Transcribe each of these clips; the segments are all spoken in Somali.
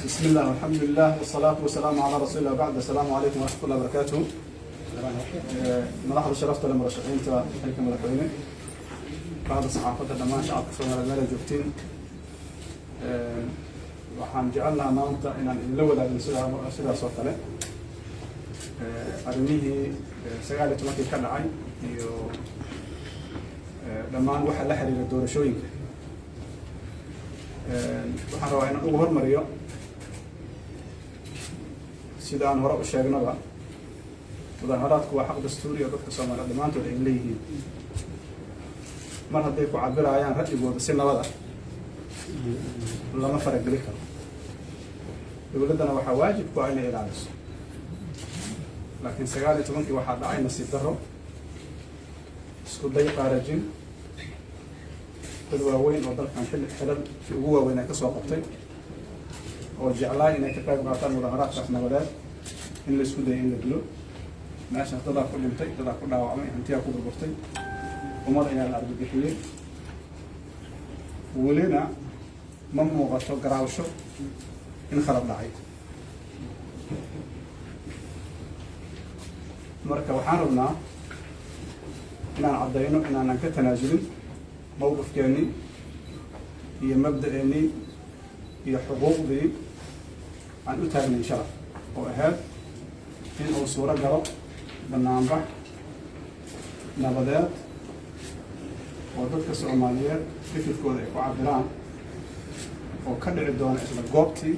بسم الله والحمد لله والصلاة والسلام على رسول الله بعد. السلام عليكم ورحمة الله وبركاته. Madaxda sharafta leh, murashaxiinta xilka madaxweyne, bahda saxaafadda, dhammaan shacabka Soomaaliyeed meel ay joogtiin, waxaan jecelnaha maanta inaan idinla wadaagno sidaas oo kale arrimihii 19-kii ka dhacay iyo dhammaan waxa la xiriira doorashooyinka. Waxaan rabaa inaan ugu hormariyo, sida aan hore u sheegnaba, mudaharaadku waa xaq dastuuri oo dadka Soomaaliyeed dhammaantood ay leeyihiin. Mar hadday ku cabirayaan ra'yigooda si nabada, lama farageli karo. Dowladdana waxaa waajib ku ah inay ilaaliso. Laakiin 19-kii waxaa dhacay nasiib darro, isku day qaarajin dad waaweyn oo dalkan xilli xilal si ugu waaweyn ay ka soo qabtay oo jeclaa inay ka qayb qaataan mudaharaadkaas nabadeed in la isku dayay in la dilo. Meeshaas dadaa ku dhintay, dadaa ku dhaawacmay, hantiyaa ku burburtay, ummad ayaa la argagixiyey. Welina ma muuqato garaawsho in khalad dhacay. Marka waxaan rabnaa inaan caddayno inaanan ka tanaasulin mowqifkeennii iyo mabda'eennii iyo xuquuqdii aan u taagnayn shalay, oo ahayd in uu suuro galo banaanbax nabadeed oo dadka Soomaaliyeed fikirkooda ay ku cabiraan, oo ka dhici doona isla goobtii,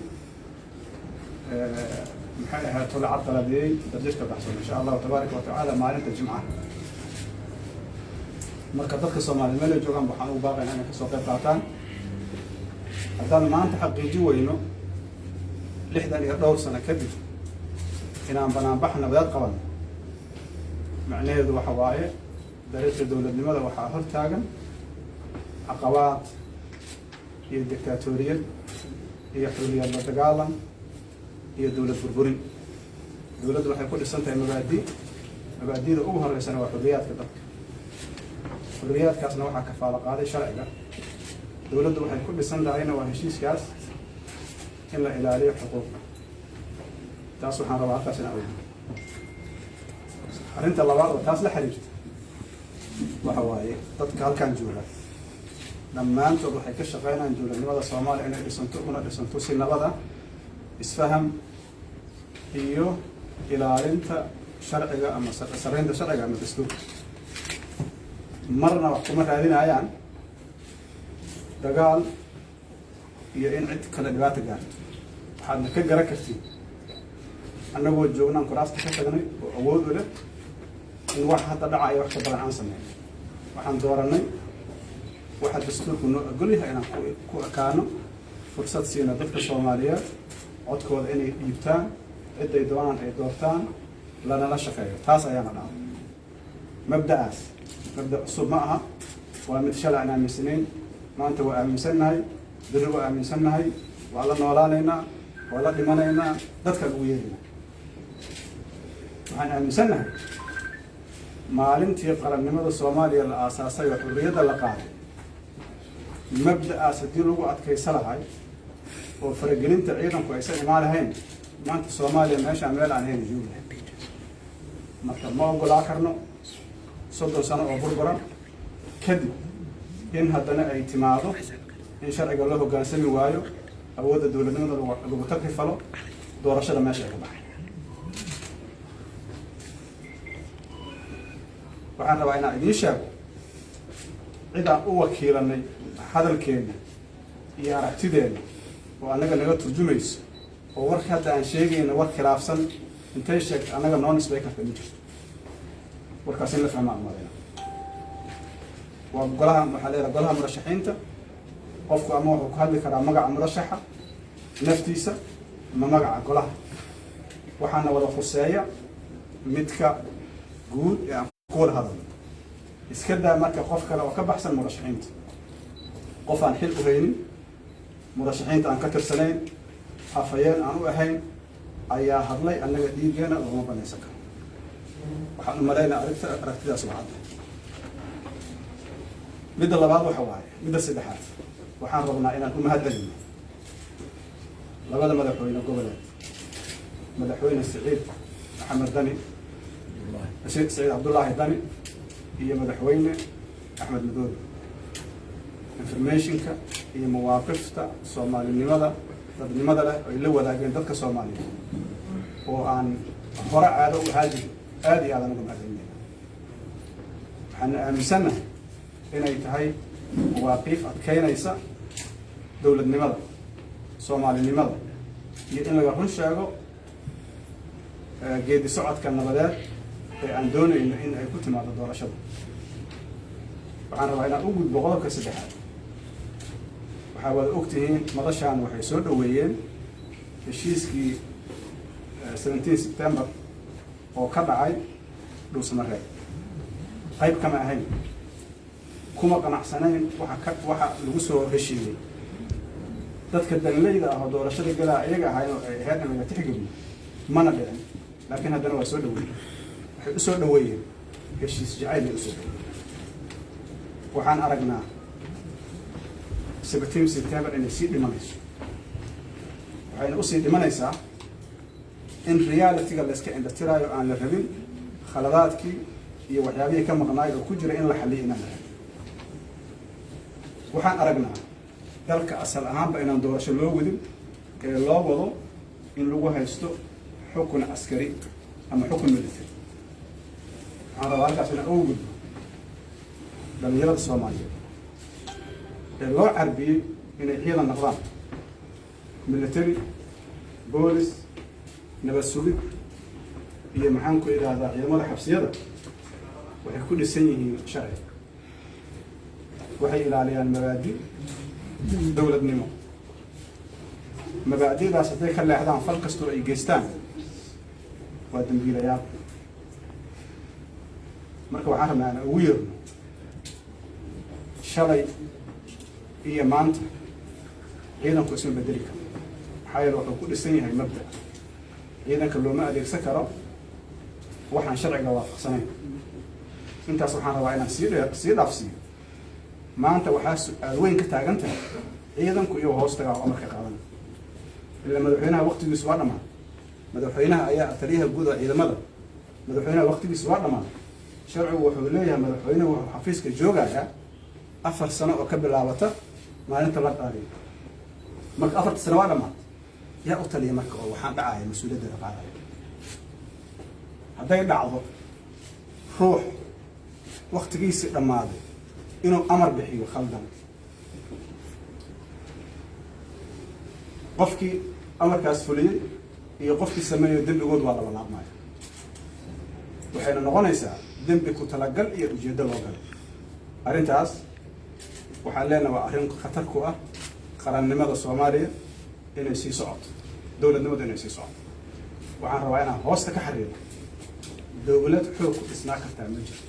maxay ahayd, la carqaladeeyey darjirka baxsan, insha Allahu tabaaraka wa tacaala, maalinta Jimcaha. Marka dadka Soomaaliyeed meel ay joogaan waxaan ugu baaqaynaa inay kasoo qayb qaataan. Haddaan maanta xaqiiji weyno, 60 iyo dhowr sano kadib, inaan banaanbax nabadeed qabanno, macnaheedu waxa waaye dariiqii dowladnimada waxaa hor taagan caqabaad iyo dictaatoriyad iyo xurriyad la dagaalan iyo dowlad burburin. Dowladdu waxay ku dhisan tahay mabaadi. Mabaadida ugu horeysana waa xurriyaadka dadka. Xurriyaadkaasna waxaa kafaalo qaaday sharciga. Dowladdu waxay ku dhisan tahayna waa heshiiskaas in la ilaaliyo xuquuqda. Taas waxaan rabaa halkaas inaan ogo. Arrinta labaad oo taas la xiriirta waxa waaye, dadka halkan jooga dhammaantood waxay ka shaqeynayaan dowladnimada Soomaaliya inay dhisanto, una dhisanto si nabada, isfaham iyo ilaalinta sharciga ama sarreynta sharciga ama dastuurka. Marna wax kuma raadinayaan dagaal iyo in cid kale dhibaata gaarto. Waxaadna ka garan kartiin annagoo joognaan kuraasta ka tagnay oo awood u leh in wax hadda dhacaya wax ka badan aan sameyn. Waxaan dooranay waxa dastuurku noo ogol yahay, inaan ku ekaano, fursad siina dadka Soomaaliyeed codkooda inay dhiibtaan, cidday doonaan ay doortaan, lanala shaqeeyo. Taas ayaana dhacday. Mabda'aas mabda' cusub ma aha. Waa mid shalay aan aaminsanayn, maanta waa aaminsannahay, berri waa aaminsannahay. Waa la noolaanaynaa, waa la dhimanaynaa, dadkaan ugu yeeraynaa. Waxaan aaminsannahay maalintii qarannimada Soomaaliya la aasaasay oo xurriyadda la qaaday, mabda'aas haddii lagu adkaysa lahay oo faragelinta ciidanku aysan imaan lahayn, maanta Soomaaliya meeshaan meel aan ahayn joogi lahayn. Marka ma oggolaa karno 30 sano oo burburan kadib in haddana ay timaado in sharciga loo hoggaansami waayo, awoodda dowladnimada lagu takrifalo, doorashada meesha ay ka baxay. Waxaan rabaa inaan idiin sheego cidaan u wakiilanay hadalkeenna iyo aragtideenna oo annaga naga turjumayso, oo warka hadda aan sheegayna war khilaafsan intay sheegta annaga noo nisbay karta ma jirto. Warkaas in la fahma aan malayna. Waa golaha, waxaa leedahay golaha murashaxiinta. Qofku ama wuxuu ku hadli karaa magaca murashaxa, naftiisa, ama magaca golaha. Waxaana wada khuseeya midka guud ee aan ku wada hadalno. Iska daa marka qof kale oo ka baxsan murashaxiinta, qof aan xil u haynin murashaxiinta, aan ka tirsanayn, afhayeen aan u ahayn ayaa hadlay. Annaga dhiiggeena looma banaysan karo. Waxaan u malaynaa aragtidaas waa cadda. Midda labaad waxa waaye, midda saddexaad, waxaan rabnaa inaan u mahad celino labada madaxweyne goboleed, Madaxweyne Siciid Maxamed Dani, Siciid Cabdullaahi Dani iyo Madaxweyne Axmed Madoobe. Informationka iyo mawaaqifta soomaalinimada, dadnimada leh ay la wadaageen dadka Soomaaliyeed oo aan hore caado u ahaa jirin, aada iyo aadaan uga mahadcelinayna. Waxaana aaminsannahay inay tahay mawaaqiif adkeynaysa dowladnimada, soomaalinimada iyo in laga run sheego geedi socodka nabadeed ee aan doonayno in ay ku timaado doorashada. Waxaan rabaa inaan u gudbo qodobka saddexaad. Waxaa wada og tihiin, madashaan waxay soo dhoweeyeen heshiiskii 17 September oo ka dhacay Dhuusamareeb. Qayb kama ahayn, kuma qanacsanayn waxa lagu soo heshiiyey. Dadka danleyda ah oo doorashada galaa iyaga ahayn oo ay ahayd in laga tixgeliyo, mana dhicin, laakiin haddana waa soo dhaweeyeen. Waxay u soo dhaweeyeen heshiis jacayl bay usoo dhaweeyeen. Waxaan aragnaa 17 September inay sii dhimanayso. Waxayna usii dhimanaysaa in realityga layska indhatiraayo, aan la rabin khaladaadkii iyo waxyaabihii ka maqnaay oo ku jira in la xaliyo inaan la rabin. Waxaan aragnaa dalka asal ahaanba inaan doorasho loo wadin ee loo wado in lagu haysto xukun caskari ama xukun military. Waxaan rabaa halkaas inaan ugu gudbo dhalinyarada Soomaaliyeed ee loo carbiyey inay ciidan noqdaan, military, boolis, nabad sugid iyo, maxaan ku idhaahdaa, ciidamada xabsiyada. Waxay ku dhisan yihiin sharci, waxay ilaaliyaan mabaadi dowladnimo. Mabaadi'daas hadday ka leexdaan, fal kastoo ay geystaan waa dambiilayaal. Marka waxaan rabnaa aan ugu yeerno, shalay iyo maanta ciidanku isma bedeli karo, maxaa yeele wuxuu ku dhisan yahay mabda. Ciidanka looma adeegsan karo waxaan sharciga waafaqsanayn. Intaas waxaan rabaa inaan sii dhaafsiiyo. Maanta waxaa su-aal weyn ka taagan tahay ciidanku iyagoo hoos tagaa oo amarka qaadan, ilaa madaxweynaha waqtigiisu waa dhamaaday. Madaxweynaha ayaa taliyaha guud oo ciidamada. Madaxweynaha waqtigiisu waa dhamaaday. Sharcigu wuxuu leeyahay madaxweynuhu wuxuu xafiiska joogayaa 4 sano oo ka bilaabata maalinta la dhaariyo. Marka 4ta sano waa dhamaatay. Yaa u taliya marka oo waxaan dhacaya mas-uuliyaddeeda qaadaya? Hadday dhacdo ruux waktigiisii dhammaaday inuu amar bixiyo khaldan, qofkii amarkaas fuliyey iyo qofkii sameeyo dembigood waa laba laabmaya. Waxayna noqonaysaa dembi ku talagal iyo ujeeddo loo galay. Arrintaas waxaan leenahay waa arrin khatar ku ah qarannimada Soomaaliya inay sii socoto, dowladnimadu inay sii socoto. Waxaan rabaa inaan hoosta ka xariiro: dowlad xoog ku dhisnaa kartaa ma jirto.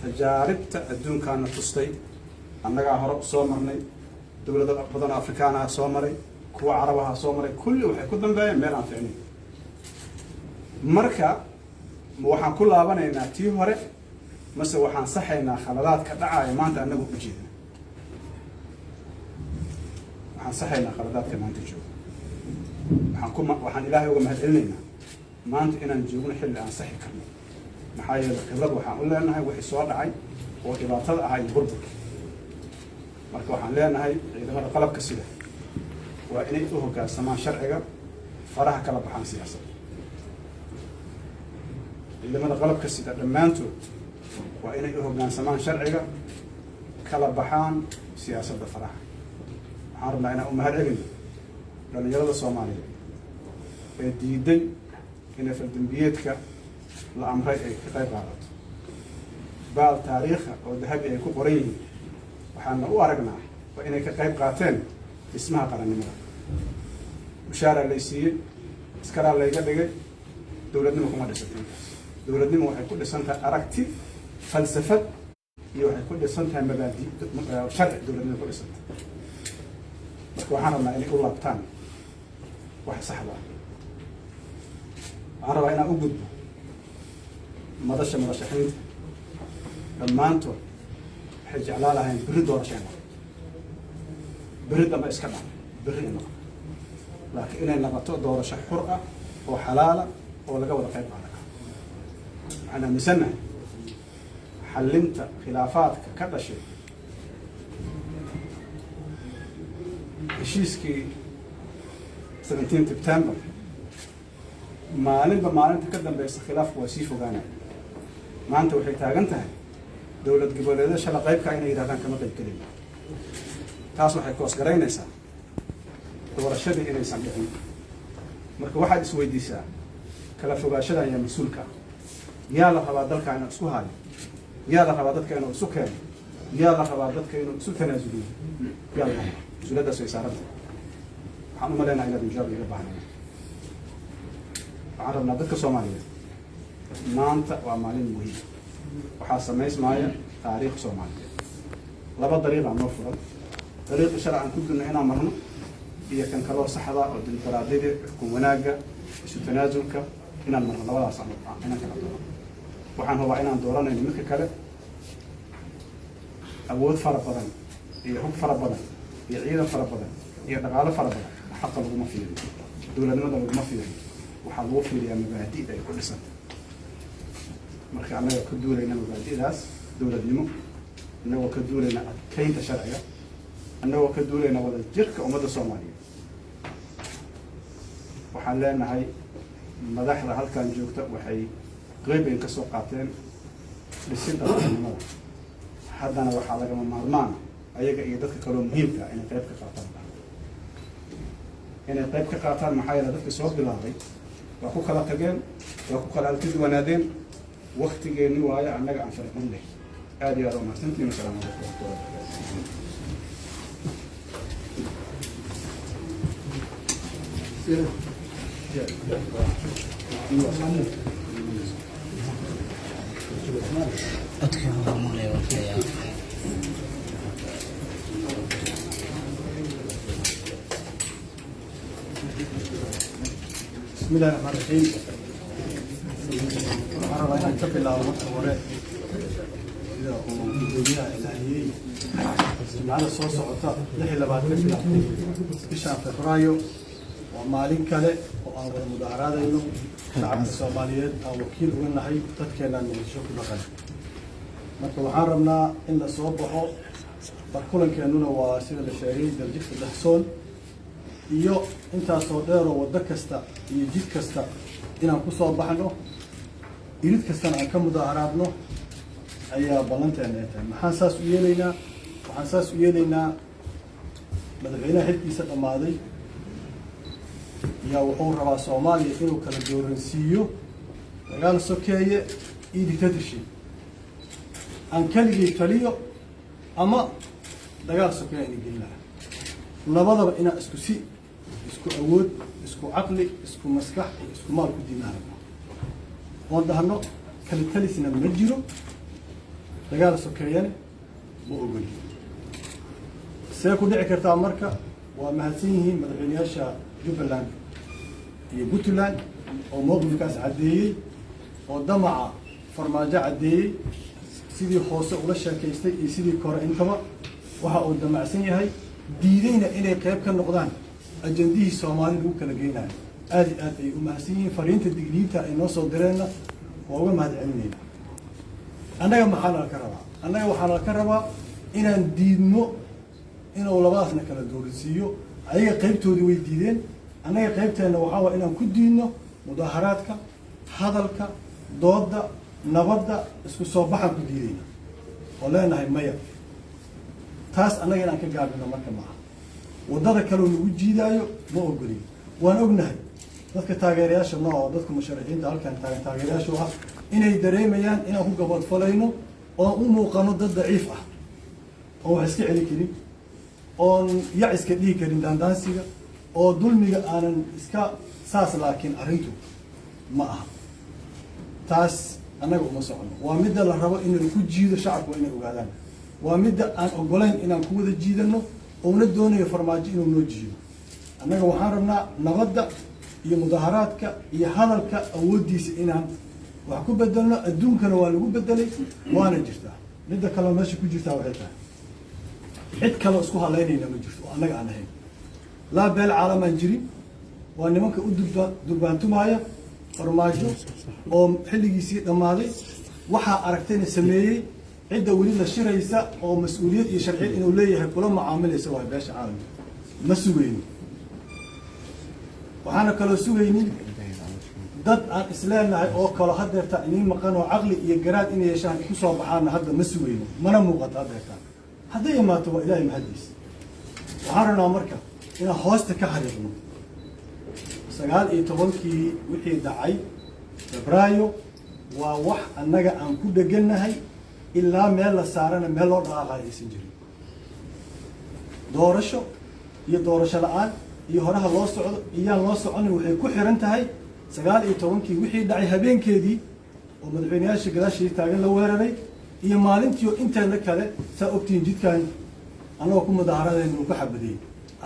Tajaaribta adduunkaana tustay, annagaa hore soo marnay, dowlado badan oo Afrikaanaha soo maray, kuwa Carabaha soo maray, kulli waxay ku dambeeyeen meel aan fiicnayn. Marka ma waxaan ku laabanaynaa tii hore mase waxaan saxaynaa khaladaadka dhacaya maanta annagu u jeedna? Waxaan saxaynaa khaladaadka maanta jooga. Waxaan Ilaahay uga mahad celinaynaa maanta inaan joogno xilli aan saxi karno, maxaa yeelay khibrad waxaan u leenahay wixii soo dhacay oo dhibaatada ahaa iyo burburka. Marka waxaan leenahay ciidamada qalabka sida waa inay u hoggaansamaan sharciga, faraha kala baxaan siyaasadda. Ciidamada qalabka sida dhammaantood waa inay u hoggaansamaan sharciga, kala baxaan siyaasadda faraha. Waxaan rabnaa inaan u mahad celino dhalinyarada Soomaaliyeed ee diiday inay faldembiyeedka la amray ay ka qayb qaadato. Baal taariikha oo dahabi ay ku qoran yihiin waxaana u aragnaa waa inay ka qayb qaateen dhismaha qarannimada. Mushaaraa lay siiyey. Askaraa layga dhigay. Dowladnimo kuma dhisanta intaas. Dowladnimo waxay ku dhisan tahay aragti, falsafad iyo waxay ku dhisan tahay mabaadi, sharci. Dowladnimo ku dhisanta. Marka waxaan rabnaa inay u laabtaan wax saxda ah. Waxaan rabaa inaan u gudbo madasha. Murashaxiinta dhammaantood waxay jeclaa lahayn berri doorasho in noqoto, berri dambe iska dhac, berri in noqoto, laakiin inay noqoto doorasho xur ah oo xalaala oo laga wada qayb qaadan karo. Waxaan aaminsannahay xallinta khilaafaadka ka dhashay heshiiskii 17 September. Maalinba maalinta ka dambeysa khilaafku waa sii fogaanaya. Maanta waxay taagan tahay dowlad goboleedyada shala qaybka inay yidhahdaan kama qayb gelin. Taas waxay koosgaraynaysaa doorashadii inaysan dhicin. Marka waxaad isweydiisaa, kala fogaashada ayaa mas-uulka ah? Yaa la rabaa dalka inuu isku hayo? Yaa la rabaa dadka inuu isu keeno? Yaa la rabaa dadka inuu isu tanaasuliyo? Yaa la rabaa? Mas-uuliyaddaas way saaranta. Waxaan u maleynaha inaad jawaab iga baahnay. Waxaan rabnaa dadka Soomaaliyeed, maanta waa maalin muhiim. Waxaa samaysmaaya taariikh Soomaaliyeed. Laba dariiqaa noo furan: dariiqii sharci aan ku dulna inaan marno iyo kan kaloo saxda oo dimuqraadiyada, xukun wanaagga, isu tanaasulka inaan marno. Labadaas inaan kala doorano. Waxaan hubaa inaan dooranayno midka kale. Awood fara badan iyo hub fara badan iyo ciidan fara badan iyo dhaqaalo fara badan xaqa laguma fiiriyo, dowladnimada laguma fiiriyo. Waxaa lagu fiiriyaa mabaadi'da ay ku dhisantay. Marka annaga ka duulayna mabaadi'daas dowladnimo, annagoo ka duulayna adkeynta sharciga, annagoo ka duulayna wada jirka ummadda Soomaaliyeed, waxaan leenahay madaxda halkan joogta waxay qeyb weyn ka soo qaateen dhisidda qaranimada. Haddana waxaa lagama maarmaana ayaga iyo dadka kaloo muhiimka ah inay qayb ka qaataan, inay qayb ka qaataan. Maxaa yeele, dadka soo bilaabay waa ku kala tageen, waa ku kala aragti duwanaadeen. Waktigeeni waayo annaga aan farxin leh. Aad iyo aad u mahadsantihin. Wasalaamu calaykum waraxmatullahi wabarakatu. Codkii waa maqlaya, waan filayaa. بسم الله الرحمن الرحيم. Waxaan rabaa inaan ka bilaabo marka hore sida uu gudoomiyaha ilaahiyey. Jimcada soo socota, 26-ka bishaan Febraayo, waa maalin kale oo aan wada mudaaharaadayno. Shacabka Soomaaliyeed aan wakiil uga nahay, dadkeenaan Muqdisho ku dhaqan. Marka waxaan rabnaa in la soo baxo. Barkulankeenuna waa sida la sheegay Daljirka Dahsoon iyo intaasoo dheeroo waddo kasta iyo jid kasta inaan ku soo baxno, irid kastana aan ka mudaaharaadno ayaa ballanteena ay tahay. Maxaan saas u yeelaynaa? Waxaan saas u yeelaynaa, madaxweynaha xilkiisa dhammaaday yaa wuxuu rabaa Soomaaliya inuu kala dooransiiyo dagaal sokeeye iyo dictatorship. Aan keligii taliyo ama dagaal sokeeye ina gelin lahaa. Labadaba inaan isku si, isku awood, isku caqli, isku maskax iyo isku maal ku diidnaa rabno, oon dhahno kali talisna ma jiro, dagaal sokeeyane ma ogoli. See ku dhici kartaa? Marka waa mahadsan yihiin madaxweyneyaasha Jubbaland iyo Puntland oo mowqifkaas caddeeyey, oo damaca Farmaajo caddeeyey, sidii hoose ula sheekaystay iyo sidii kore intaba waxa uu damacsan yahay, diidayna inay qayb ka noqdaan ajandihii Soomaali lagu kala geynayo. Aad iyo aad ay u mahadsan yihiin. Fariinta digniinta ay noo soo direenna waa uga mahad celinayna. Annaga maxaa nala ka rabaa? Annaga waxaa nala ka rabaa inaan diidno inuu labadaasna kala dooransiiyo. Ayaga qaybtoodii way diideen. Annaga qaybteenna waxaa waa inaan ku diidno mudaaharaadka, hadalka, doodda, nabadda, isku soo baxaan ku diidayna oo leenahay maya. Taas annaga inaan ka gaabino marka maaha. Waddada kaleo nagu jiidaayo ma ogolin. Waan ognahay dadka taageerayaasha noo oo dadka musharaxiinta halkan taagan taageerayaashu ah inay dareemayaan inaan ku gaboodfalayno oon u muuqano dad daciif ah oon wax iska celi karin, oon yac iska dhihi karin daandaansiga oo dulmiga aanan iska Saas laakiin arrintu ma aha. Taas annaga uma socono. Waa midda la rabo in lagu jiido shacabku, waa inay ogaadaan. Waa midda aan ogolayn inaan ku wada jiidano ouna doonayo Farmaajo inuu noo jiido. Annaga waxaan rabnaa nabadda iyo mudaharaadka iyo hadalka awooddiisa inaan wax ku bedelno. Adduunkana waa lagu bedelay, waana jirtaa. Midda kaleo meesha ku jirtaa waxay tahay, cid kaleo isku halaynayna ma jirto oo annaga aan ahayn. Laa beel caalamaan jirin. Waa nimanka u durbaantumaaya Farmaajo oo xilligiisii dhammaaday, waxaa aragtayna sameeyey. Cidda weli la shiraysa oo mas-uuliyad iyo sharciyad inuu leeyahay kula mucaamilaysa waa beesha caalamka. Ma sugaynin. Waxaana kaloo sugaynin dad aan isleenahay oo kalo hadeerta iniin maqan oo caqli iyo garaad inay yeeshaan ku soo baxaana hadda ma sugayno, mana muuqato hadeertaan. Hadday imaato waa Ilaahay mahaddiis. Waxaan rabnaa marka inaan hoosta ka xariiqno 19-kii wixii dhacay Febraayo waa wax annaga aan ku dhegannahay, ilaa meel la saarana meel loo dhaqaaqayo aysan jirin. Doorasho iyo doorasho la-aan iyo horaha loo socdo iyaan loo soconin waxay ku xiran tahay 19-kii wixii dhacay, habeenkeedii oo madaxweyneyaasha gadaashii taagan la weeraray iyo maalintii oo inteena kale saa ogtihiin jidkan annagoo ku mudaaharadayna uu ka xabadiyey.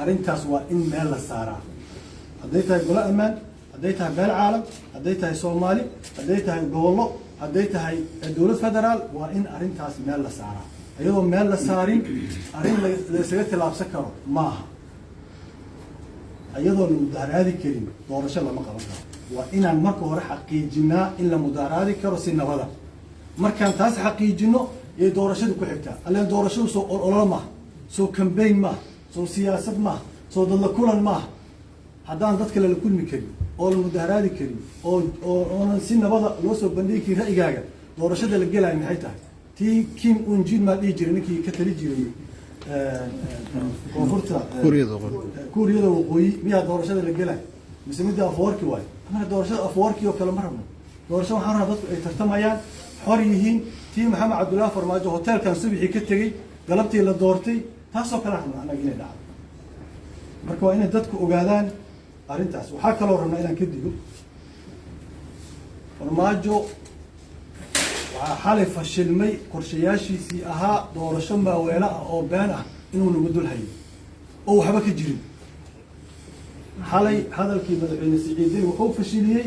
Arrintaas waa in meel la saaraa, hadday tahay golo ammaan, hadday tahay beel caalam, hadday tahay Soomaali, hadday tahay gobollo, hadday tahay dowlad federaal. Waa in arrintaas meel la saaraa. Iyadoo meel la saarin arrin la isaga tillaabsan karo maaha. Iyadoo la mudaharaadi karin doorasho lama qaban karo. Waa inaan marka hore xaqiijinaa in la mudaharaadi karo si nabada. Markaan taas xaqiijino yay doorashadu ku xigtaa. Alleen doorashadu soo ololo maaha, soo campaign maaha, soo siyaasad maaha, soo dadla kulan maaha. Haddaan dad kale la kulmi karin oo la mudaharaadi karin oo oonan si nabada loo soo bandhigi karin ra'yigaaga, doorashada la gelaayo maxay tahay? Tii Kim Un Jin maa dhihi jiray, ninkii ka tali jiray koonfurta, Kuuriyada Waqooyi, miyaa doorashada la gelaayo mise midda Afwarki waayo? Annaga doorashada Afwarki oo kale ma rabno. Doorasho waxaan rabnaa dadku ay tartamayaan, xor yihiin. Tii Maxamed Cabdullaahi Farmaajo hoteelkan subaxii ka tegey, galabtii la doortay, taasoo kale rabnaa annaga inay dhacdo. Marka waa inay dadku ogaadaan arrintaas. Waxaa kaloo rabnaa inaan ka digo Farmaajo. Waxaa xalay fashilmay qorshayaashiisii ahaa doorasho maaweelo ah oo been ah inuu nagu dul hayo oo waxba ka jirin. Xalay hadalkii madaxweyne Siciidin wuxuu fashiliyey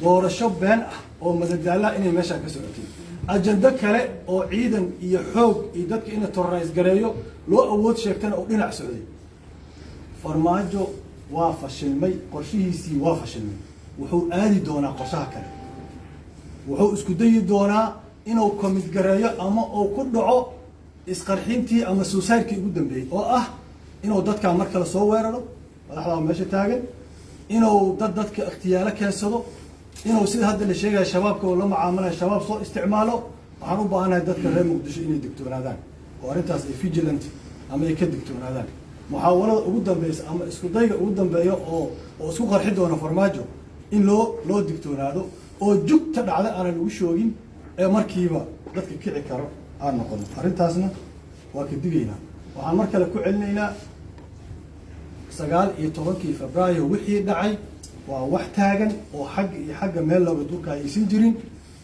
doorasho been ah oo madadaalaha inay meeshaan ka socotay, ajando kale oo ciidan iyo xoog iyo dadka in la terrorize gareeyo loo awood sheegtana oo dhinac socday. Farmaajo waa fashilmay, qorshihiisii waa fashilmay. Wuxuu aadi doonaa qorshaha kale. Wuxuu isku dayi doonaa inuu commit gareeyo ama uu ku dhaco isqarxintii ama suicide-kii ugu dambeeyey, oo ah inuu dadkaa mar kale soo weeraro madaxdaa meesha taagan, inuu dadka ikhtiyaalo keensado, inuu sida hadda la sheegaya Shabaabka oo la mucaamalayo Shabaab soo isticmaalo. Waxaan u baahanahay dadka reer Muqdisho inay digtoonaadaan oo arrintaas ay vigilant ama ay ka digtoonaadaan. Muxaawalada ugu dambeysa ama isku dayga ugu dambeeya oo isku qarxi doona Farmaajo in loo digtoonaado oo jugta dhacda aanan lagu shoogin ee markiiba dadka kici karo aan noqono. Arrintaasna waa ka digaynaa. Waxaan mar kale ku celinaynaa, 19-kii Febraayo wixii dhacay waa wax taagan oo xagga iyo xagga meel looga durka aysan jirin.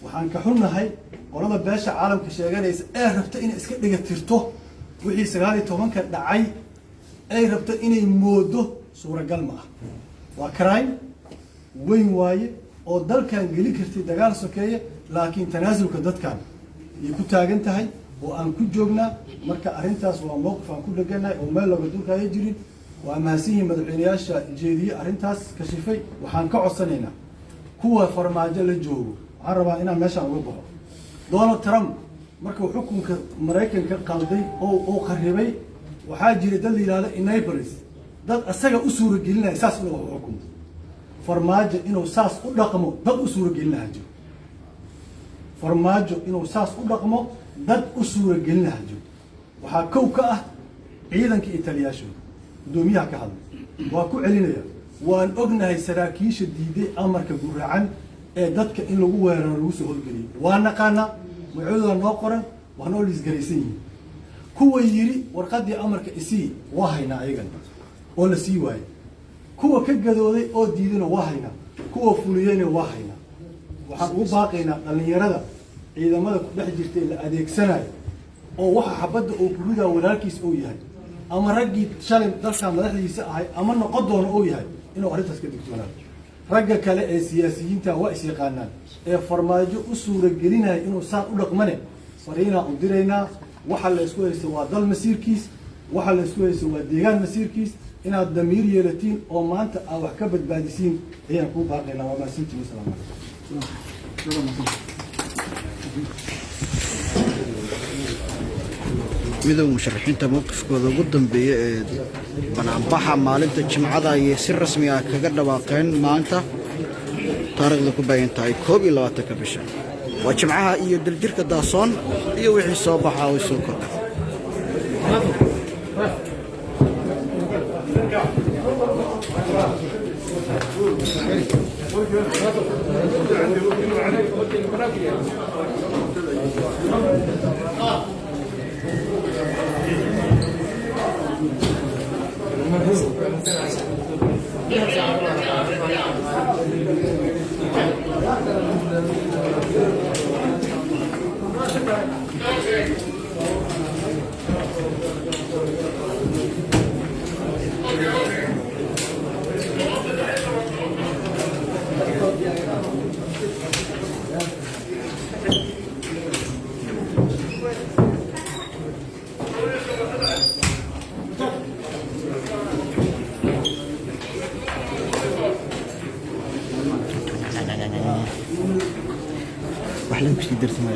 Waxaan ka xunnahay qolada beesha caalamka sheeganaysa ee rabta inay iska dhiga tirto wixii 19-ka dhacay, ay rabto inay moodo suuragal ma ah. Waa crime weyn waaye oo dalkan geli kartay dagaal sokeeye, laakiin tanaasulka dadkan yay ku taagan tahay oo aan ku joognaa. Marka arrintaas waa mowqif aan ku dheganahay oo meel looga durkaayo jirin. Waa mahadsan yihiin madaxweyneyaasha jeediye arrintaas kashifay. Waxaan ka codsanaynaa kuwa Farmaajo la joogo. Waxaan rabaa inaan meeshaan uga baxo. Donald Trump markuu xukunka Maraykanka qalday oo uu qarribay, waxaa jiray dad la yidhahdo enablers, dad asaga u suuragelinaya saas inuu wax u xukumo. Farmaajo inuu saas u dhaqmo dad u suuragelinaha jiro. Farmaajo inuu saas u dhaqmo dad u suuragelinaha jiro. Waxaa kow ka ah ciidanka iyo taliyaashooda. Guddoomiyaha ka hadlay waa ku celinaya. Waan ognahay saraakiisha diiday amarka guracan ee dadka in lagu weeraro lagu soo horgeliyay. Waa naqaanaa, magacyadooda noo qoran, waa noo liisgaraysan yihiin. Kuwa yidhi warqaddii amarka isii waa haynaa ayagan oo la sii waayey. Kuwa ka gadooday oo diidana waa haynaa, kuwa fuliyeyna waa haynaa. Waxaan ugu baaqaynaa dhallinyarada ciidamada ku dhex jirta ee la adeegsanayo oo waxa xabadda uu ku ridaa walaalkiis uu yahay ama raggii shalay dalka madaxdiisa ahay ama noqon doono uu yahay, inuu arrintaas ka digtoonaado. Ragga kale ee siyaasiyiinta waa is yaqaanaan ee Farmaajo u suuragelinaya inuu saan u dhaqmane, fariinaa u diraynaa. Waxa la isku haysto waa dal masiirkiis, waxa la isku haysto waa deegaan masiirkiis. Inaad damiir yeelatiin oo maanta aad wax ka badbaadisiin ayaan kuu baaqaynaa. Waa mahadsantihiin. Wasalaamu calaykum. Midowda musharaxiinta mowqifkooda ugu dambeeya ee banaanbaxa maalinta Jimcada ayay si rasmi ah kaga dhawaaqeen. Maanta taariikhda ku baayan tahay 21-ka bisha, waa Jimcaha iyo Daljirka Daasoon iyo wixii soo baxa oo soo kordha. Wax lagu sii darsamay.